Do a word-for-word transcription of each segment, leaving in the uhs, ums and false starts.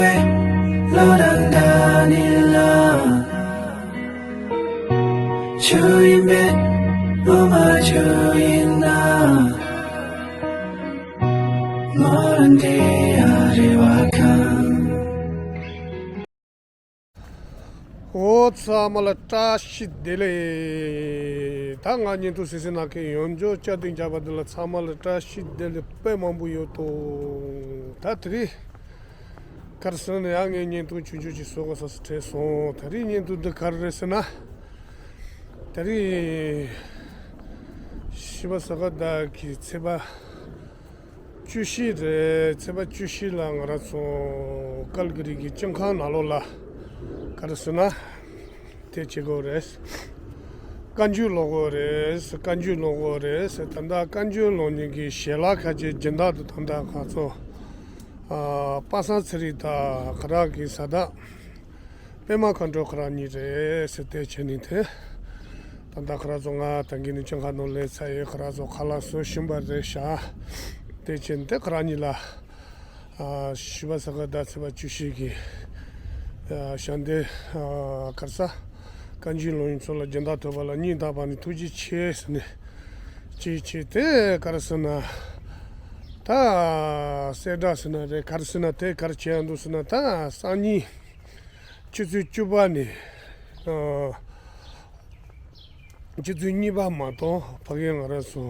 བློ་དང་འདྲ་ནི་ལ། ཆུ་ཡིན་པས་བློ་མ་ཆུ་ཡིན་ན། མོ་རང་དེ་ཡ་རེ་བ་ཁང་། འོ་ཚང་མ་ལ་བཀྲ་ཤིས་བདེ་ལེགས། ད་ང་བརྙན་ཐུང་གཟིགས་གཟིགས་གནང་མཁན་ཡོངས་རྫོགས་བཅར་དུ་འཇགས་པ་འདི་ལ་ཚང་མ་ལ་བཀྲ་ཤིས་བདེ་ལེགས་དཔེ་མང་པོ་ཡོད་དོ། ད་དེ་རིང་ག་རེ་ཟེར་ན་ཡང་ངས་བརྙན་ཐུང་ཆུང་ཆུང་ཅིག་བཟོ་དགོས་ས་སུ་དྲན་སོང་། དེ་རིང་བརྙན་ཐུང་འདི་ག་རེ་རེད་ཟེར་ན། དེ་རིང་ཞི་བ་ས་ག་ཟླ་གི་ཚེས་པ་བཅུ་བཞི་རེད། ཚེས་པ་བཅུ་བཞི་ལ་ང་རང་ཚོ་ཀལ་གི་རི་གི་སྤྱི་ཁང་ནང་ལོགས་ལ་ག་རེ་ཟེར་ན། དེ་བྱེད་དགོས་རེད། བཀའ་འགྱུར་ཀློག་དགོས་རེད། བཀའ་འགྱུར་ཀློག་དགོས་རེད། ད་ལྟ་བཀའ་འགྱུར་ཀློག་མཁན་གྱི་ཞལ་ལག་ཁ་ཤས་སྦྱིན་བདག་ཏུ་ད་ལྟ་ང་ཚོ་ཨ་པ་སངས་ཚེ་རིང་དང་ཁོ་རང་གི་བཟའ་ཟླ་པད་མ་མཁའ་འགྲོ་ཁོ་རང་གཉིས་རེད་ཟེར། དེ་བྱས་ནས་དེ་ད་ལྟ་ཁོ་རང་ཚོ་ང་ད་གིན་ནས་སྤྱི་ཁང་ནང་སླེབས་ཚར་ཡོད། ཁོ་རང་ཚོ་ཁ་ལག་བཟོ་བཞིན་པ་རེད་ཤག་དེ་བྱས་ནས་དེ་ཁོ་རང་གཉིས་ལ། ཨ་ཞི་བ་ས་ག་ཟླ་ཚེས་པ་བཅུ་བཞི་གི་ཨ་ཞལ་འདེབས། ཨ་ག་རེ་ཟ། བཀའ་འགྱུར་ཀློག་མཁན་ཚོ་ལ་སྦྱིན་བདག་ཐོབ་པ་ལ་སྙིང་ཐག་པ་ནས་ཐུགས་རྗེ་ཆེ་ཟེར་ནས་ཅིག་བྱས། དེ་ག་རེ་ཟེར་ན། ད་གསལ་བསྒྲགས་ཟེར་ན་རེད། ག་རེ་ཟེར་ན་དེ་ག་རེ་བྱས་ཡོང་འདུག་ཟེར་ན། ད་སང་ཉིན་ཆུ་ཚོད་བཅུ་པ་ནས་ཨ་ཆུ་ཚོད་གཉིས་པ་མ་གཏོགས་ཕ་གི་ང་རང་ཚོ་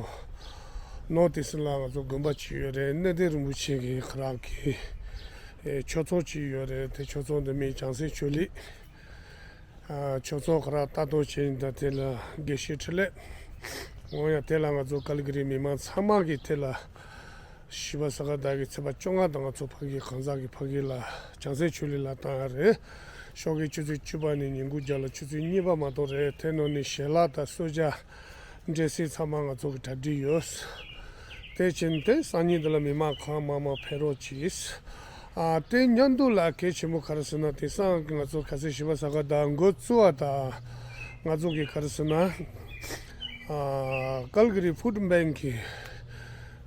ནོར་ཐི་ཨིསྟ་ལ་ང་ཚོ་དགོན་པ་ཅིག་ཡོད་རེད། གནས་བརྟན་རིན་པོ་ཆེ་གི་ཁོ་རང་གི་ཨེ་ཆོས་ཚོགས་ཅིག་ཡོད་རེད། དེ་ཆོས་ཚོགས་འདི་མིང་བྱང་སེམས་ཆོས་གླིང་། ཨ་ཆོས་ཚོགས་ཁོ་རང་ལྟ་རྟོག་བྱེད་ཡིན། ད་དེ་ལ་དགེ་བཤེས་འཕྲིན་ལས། འོ་ཡ། དེ་ལ་ང་ཚོ་ཀལ་གི་རི་མི་མང་ཚང་མ་གིས་དེ་ལ་ཞི་བ་ས་ག་ཟླ་གི་ཚེས་པ་བཅོ་ལྔ་དང་ང་ཚོ་ཕ་གི་གང་ཟག་གི་ཕ་གི་ལ་བྱང་སེམས་ཆོས་གླིང་ལ་བཏང་ཡ་རེད། ཞོགས་ཀའི་ཆུ་ཚོད་བཅུ་པ་ནས་ཉིན་གུང་རྒྱབ་ལ་ཆུ་ཚོད་གཉིས་པ་མ་གཏོགས་རེད། དེ་ནང་ནས་ཞལ་ལག་དང་གསོལ་ཇ། འབྲས་སིལ་ཚང་མ་ང་ཚོ་གི་གྲ་སྒྲིག་ཡོད། དེ་བྱས་ཏེ་སང་ཉིན་འདི་ལ་མི་མང་གང་མང་མང་ཕེབས་རོགས་གྱིས། ཨ་དེ་མཉམ་དུ་ལ་གལ་ཆེན་པོ་ག་རེ་ཟེར་ན། དེང་སང་ང་ཚོ་གལ་སྲིད་ཞི་བ་ས་ག་ཟླ་འགོ་བཙུགས་པ་དང་ང་ཚོ་གི་ག་རེ་ཟེར་ན། ཨ་ཀལ་གི་རི་ཕུཌ་བེང་གི་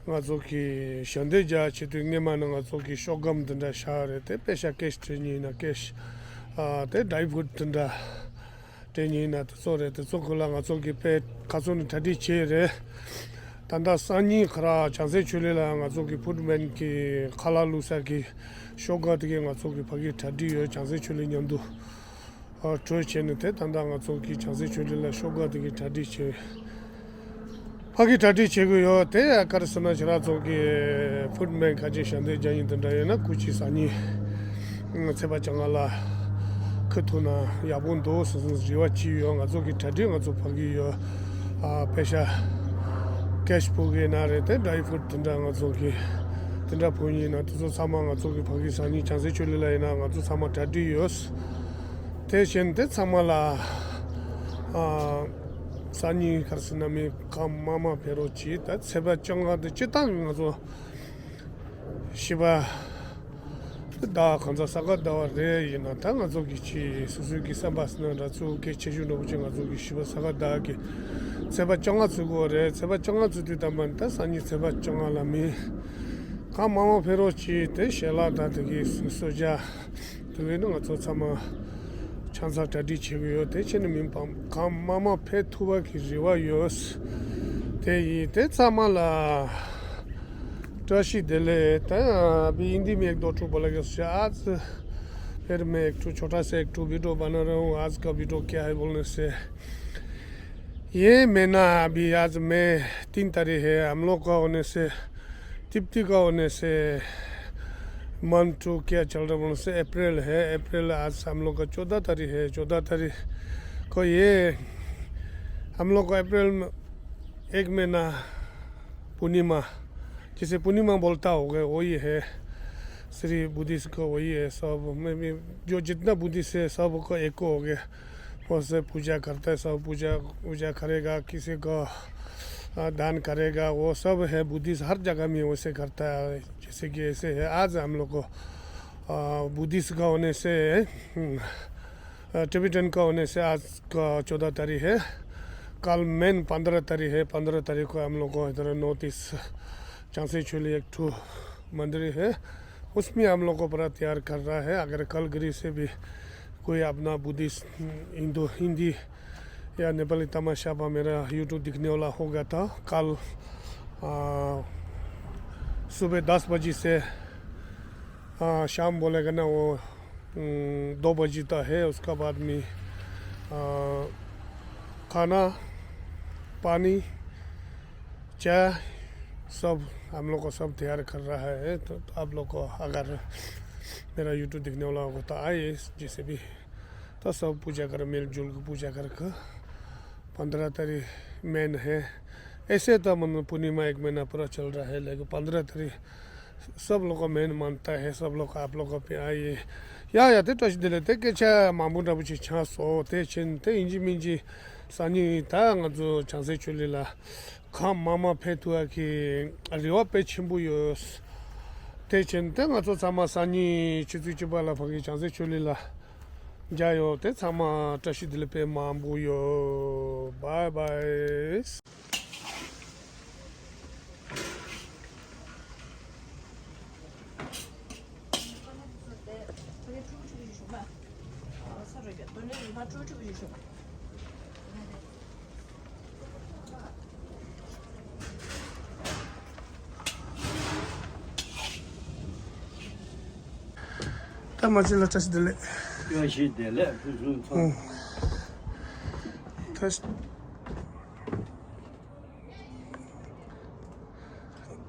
ང་ཚོ་གི་ཞལ་འདེབས་རྒྱག་ཆེད་དུ་སྔས་མ་ནས་ང་ཚོ་གི་ཤོག་སྒམ་འདི་འདྲ་བཞག་རེད། དེ་པེ་ཤ་ཀེཤ་སྤྲད་མཁན་ཡིན་ན་ཀེཤ། ཨ་དེ་ཌ་རའི་ཕུཌ་འདི་འདྲ་སྤྲད་མཁན་ཡིན་ན་དེ་ཚོ་རེད། དེ་ཚོ་ཁོ་ལ་ང་ཚོ་གི་དཔེ་ཁ་ཚོན་ནས་གྲ་སྒྲིག་བྱས་རེད། ད་ལྟ་སང་ཉིན་ཁོ་རང་བྱང་སེམས་ཆོས་གླིང་ལ་ང་ཚོ་གི་ཕུཌ་བེང་གི་ཁ་ལག་བླུགས་ས་གི་ཤོག་སྒམ་དེ་གི་ང་ཚོ་གི་ཕ་གི་གྲ་སྒྲིག་ཡོད། བྱང་སེམས་ཆོས་གླིང་མཉམ་དུ་ཨ་གྲོས་བྱས་ནས་དེ་ད་ལྟ་ང་ཚོ་གི་བྱང་སེམས་ཆོས་གླིང་ལ་ཤོག་སྒམ་དེ་གི་གྲ་སྒྲིག་བྱས། ཕ་གི་གྲ་སྒྲིག་བྱེད་དགོས་ཡོད། དེ་ཡང་ག་རེ་ཟེར་ན་ཁྱེད་རང་ཚོ་གི་ཕུཌ་བེང་ཁ་ཆེ་ཞལ་འདེབས་རྒྱག་མཁན་དེ་འདྲ་ཡོད་ན་སྐུ་མཁྱེན་སང་ཉིན་ཚེས་པ་བཅོ་ལྔ་ལ་ཁུར་ཐུབ་ན་ཡག་པོ་འདུག་ཟེར་ཟེར་རེ་བ་ཅིག་ཡོད། ང་ཚོ་གི་གྲ་སྒྲིག་ང་ཚོ་ཕ་གི་ཡོད། ཨ་པེ་ཤ་ཀེཤ་ཕུལ་གི་ན་རེད། དེ་ཌ་རའི་ཕུཌ་དེ་འདྲ་ང་ཚོ་གི་དེ་འདྲ་ཕུལ་མཁན་ཡིན་ན་དེ་ཚོ་ཚང་མ་ང་ཚོ་གི་ཕ་གི་སང་ཉིན་བྱང་སེམས་ཆོས་གླིང་ལ་ཡིན་ན་ང་ཚོ་ཚང་མ་གྲ་སྒྲིག་ཡོད། དེ་བཞིན་དེ་ཚང་མ་ལ་ཨ་སང་ཉིན་ག་རེ་ཟེར་ན་མི་གང་མང་མང་ཕེབས་རོགས་གྱིས། ད་ཚེས་པ་བཅོ་ལྔ་དེ་སྤྱིར་བཏང་གི་ང་ཚོ་ཞི་བ་ཟླ་གང་ཟག་ས་ག་ཟླ་བ་རེ་ཡིན་ན་ད་ང་ཚོ་གི་ཅི་སོ་སོའི་གི་བསམ་པ་ཟེར་ན་འདྲ་ཚུལ་གལ་ཆེ་ཤོས་འདྲ་པོ་ཅིག་ང་ཚོ་གི་ཞི་བ་ས་ག་ཟླ་གི་ཚེས་པ་བཅོ་ལྔ་ཚུགས་དགོས་རེད། ཚེས་པ་བཅོ་ལྔ་ཚུགས་དུས་ཙམ་པ་ད་སང་ཉིན་ཚེས་པ་བཅོ་ལྔ་ལ་མི་གང་མང་མང་ཕེབས་རོགས་གྱིས། དེ་ཞལ་ལག་དང་དེ་གི་གསོལ་ཇ། དེ་བས་ན་ང་ཚོ་ཚང་མ་ཆང་ས་གྲ་སྒྲིག་བྱེད་དགོས་ཡོད། དེ་བྱས་ནས་མི་གང་མང་མང་ཕེབས་ཐུབ་པ་གི་རེ་བ་ཡོད། དེ་ཡིན་དེ་ཚང་མ་ལ་བཀྲ་ཤིས་བདེ་ལེགས། ད་अभी हिंदी में एक दो ठो बोला गया, आज फिर मैं एक ठो छोटा सा एक ठो वीडियो बना रहा हूँ। आज का वीडियो क्या है बोलने से, ये महीना अभी आज मई तीन तारीख है, हम लोग का होने से तिप्ती का होने से मंथ टू क्या चल रहा है बोलने से अप्रैल है। अप्रैल आज हम लोग का चौदह तारीख है। चौदह तारीख को ये हम लोग का अप्रैल में एक महीना पूर्णिमा, जिसे पूर्णिमा बोलता होगा, वही है। श्री बुद्धिस्ट का वही है। सब में भी जो जितना बुद्धिस्ट है सबको एक हो गया। वो से पूजा करता है, सब पूजा पूजा करेगा, किसी को आ, दान करेगा, वो सब है। बुद्धिस्ट हर जगह में वैसे करता है। जैसे कि ऐसे है, आज हम लोग को आ, बुद्धिस्ट का होने से हम्म, आ, टिबेटन का होने से आज का चौदह तारीख है। कल मेन पंद्रह तारीख है। पंद्रह तारीख को हम लोग को इधर नॉर्थ ईस्ट चांगसेचुली एक ठो मंदिर है, उसमें हम लोग को पूरा तैयार कर रहा है। अगर कलगरी से भी कोई अपना बुद्धिस्ट, हिंदू, हिंदी या नेपाली तमाशा पर मेरा YouTube देखने वाला होगा तो कल, आ, सुबह दस बजे से, आ, शाम बोलेगा ना, वो, उम, दो बजे तक है। उसके बाद में, आ, खाना, पानी, चाय, सब हम लोग को सब तैयार कर रहा है। तो आप लोग को अगर मेरा YouTube देखने वाला होगा तो आइए, जैसे भी तो सब पूजा कर, मिलजुल के पूजा करके। पंद्रह तारीख मेन है। ऐसे तो मन पूर्णिमा एक महीना पूरा चल रहा है, लेकिन पंद्रह तारीख सब लोग का मेन मानता है। सब लोग, आप लोग को भी आइए। या, या, ते टच दिले ते के छा मामू डबु ची छा सो ते छिन ते इंजी मिंजी सानी ता ང་ཚོ་བྱང་སེམས་ཆོས་གླིང་ལ་ཁམས་མ་མ་ཕེ་ཐུ་ཨ་ཁི་རེ་བ་དཔེ་ཆེན་པོ་ཡོད། དེ་ཕྱིན་ཏེ་ང་ཚོ་ཚང་མ་སང་ཉིན་ཆུ་ཚོད་བཅུ་པ་ལ་ཕ་གི་བྱང་སེམས་ཆོས་གླིང་ལ་མཇལ་ཡོད། དེ་ཚང་མ་བཀྲ་ཤིས་བདེ་ལེགས་དཔེ་མང་པོ་ཡོད། བའི་བའི། ད་མ་ཅི་ལ་བཀྲ་ཤིས་བདེ་ལེགས། བཀྲ་ཤིས་བདེ་ལེགས་ཕུན་སུམ་ཚོགས། ཨང་།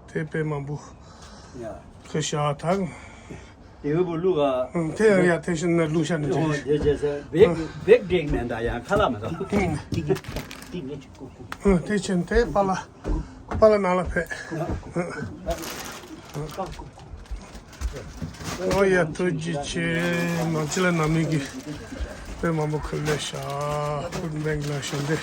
ད་དེ་དཔེ་མང་པོ། ཡ། ཁོས་བྱ་བ་དང་། དེ་བུ་བླུག་ག་ཨང་། དེ་ཡང་ཡ་དེ་བཞིན་ན་བླུག་ཤ་ནི་དེ། དེ་བྱས་ས་བེག་ཨང་། བེག་འགྲིག་མེད་ད་ཡང་ཁ་ལག་མ་དང་། ཨང་། ཏིག་ཏིག་ཏིག་ངེ་ཅིག་ཀུ་ཀུ། ཨང་། དེ་ཕྱིན་དེ་པ་ལ། པ་ལ་ནང་ལ་ཕེབས། ཀ་ཀུ་ཀུ། ཨོ་ཡ་ཐུགས་རྗེ་ཆེ། མ་ཅི་ལ་ནང་མི་གི་དཔེ་མང་པོ་ཁུར་ལས་ཤ་ཕུར་འབེང་ལ་ཤོན་དེ།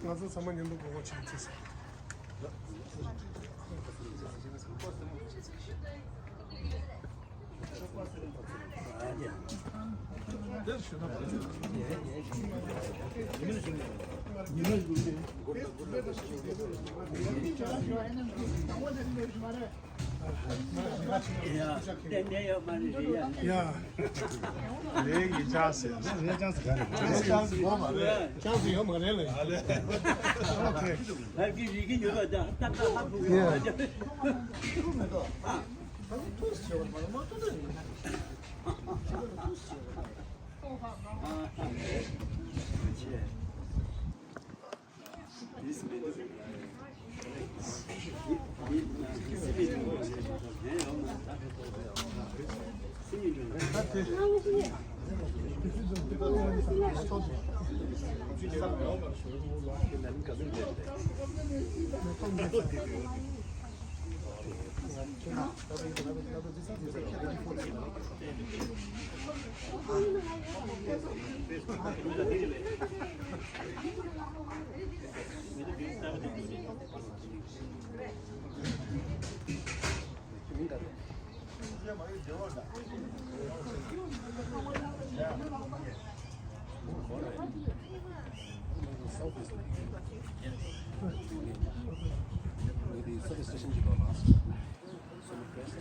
ང་ཚོ་ཚང་མ་མཉམ་དུ་དགོངས་པ་བྱེད་ཀྱི་ཚེ། ཡ། ལས་ཀྱི་ཅག་ཟེར། ལས་ཅག་ཟེར་ག་རེ། ལས་ཅག་ཟེར་ག་རེ། ཅག་ཟེར་ཡོད་མ་རེད་ལ། ཨོ་ཁེ། ལས་ཀྱི་རིགས་ཀྱི་ཉོ་བ་ད་ད་ད་ཧ་གོ་གི་ཡ། ད་ཐུགས་ཟེར་བ་མ་ལ་མ་ཐུགས་ད་ཡིན། ཐུགས་ཟེར་བ་ད།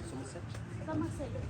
Somerset. Somerset.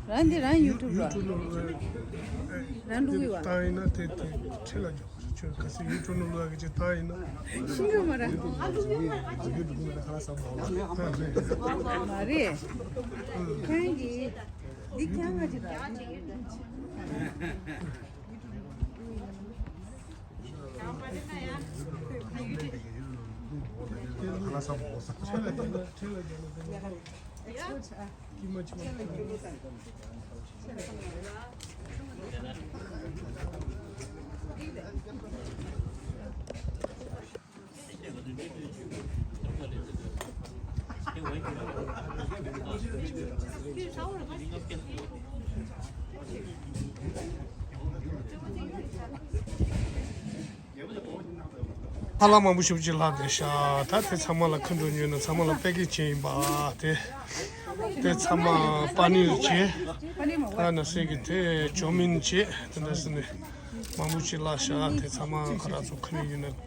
རང་འདི་རང་ཡུ་ཊུབ་ར། ཡུ་ཊུབ་ནང་རང་བླུག་གི་བ། བཏང་ཡིན་ན་དེ་དེ་ཁྲེལ་ལ་འཇོག་གི་རེད། ཁྱོད་གལ་སྲིད་ཡུ་ཊུབ་ནང་བླུག་གི་ཅིག་བཏང་ཡིན་ན། ཤིང་འགྲོ་མ་ར། ཡུ་ཊུབ་ནང་ཁ་ལག་ཟ་མ་ལ། མ་རེད། ཁྱོད་ཀྱིས་འདི་ཁྱང་ང་ཅི་ར། ཧ་ལམ་མང་པོ་ཞེ་པོ་ཅིག་ལྷག་བསྡད་ཤག་ད་དེ་ཚང་མ་ལ་ཁ་འགྲོ་ཉོས་ན་ཚང་མ་ལ་པེ་ཀེ་ཇི་བྱས་ཡིན་པ། དེ་དེ་ཚང་མ་པ་ནིར་བྱས། ཨ་ན་སེ་གི་དེ་ཅོ་མིན་བྱས། དེ་འདྲ་ཟེར་ནས་མང་པོ་ཅིག་བརླག་ཤག་དེ་ཚང་མ་ཁ་རག་ཚོ་ཁ་ནས་ཡོད་ན།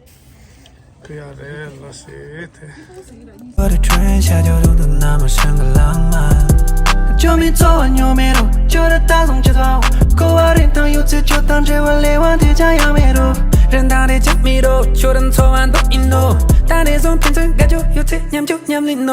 ཁོ་ཡ་རེད་ལ་སེ་དེ། 我的春夏就读的那么深的浪漫。救命，做我牛没路，就得打从解脱。过我脸汤有次就当这碗泪碗对家养没路。人当得讲没路，就等昨晚都一怒。当你从天真感觉有次念就念你怒。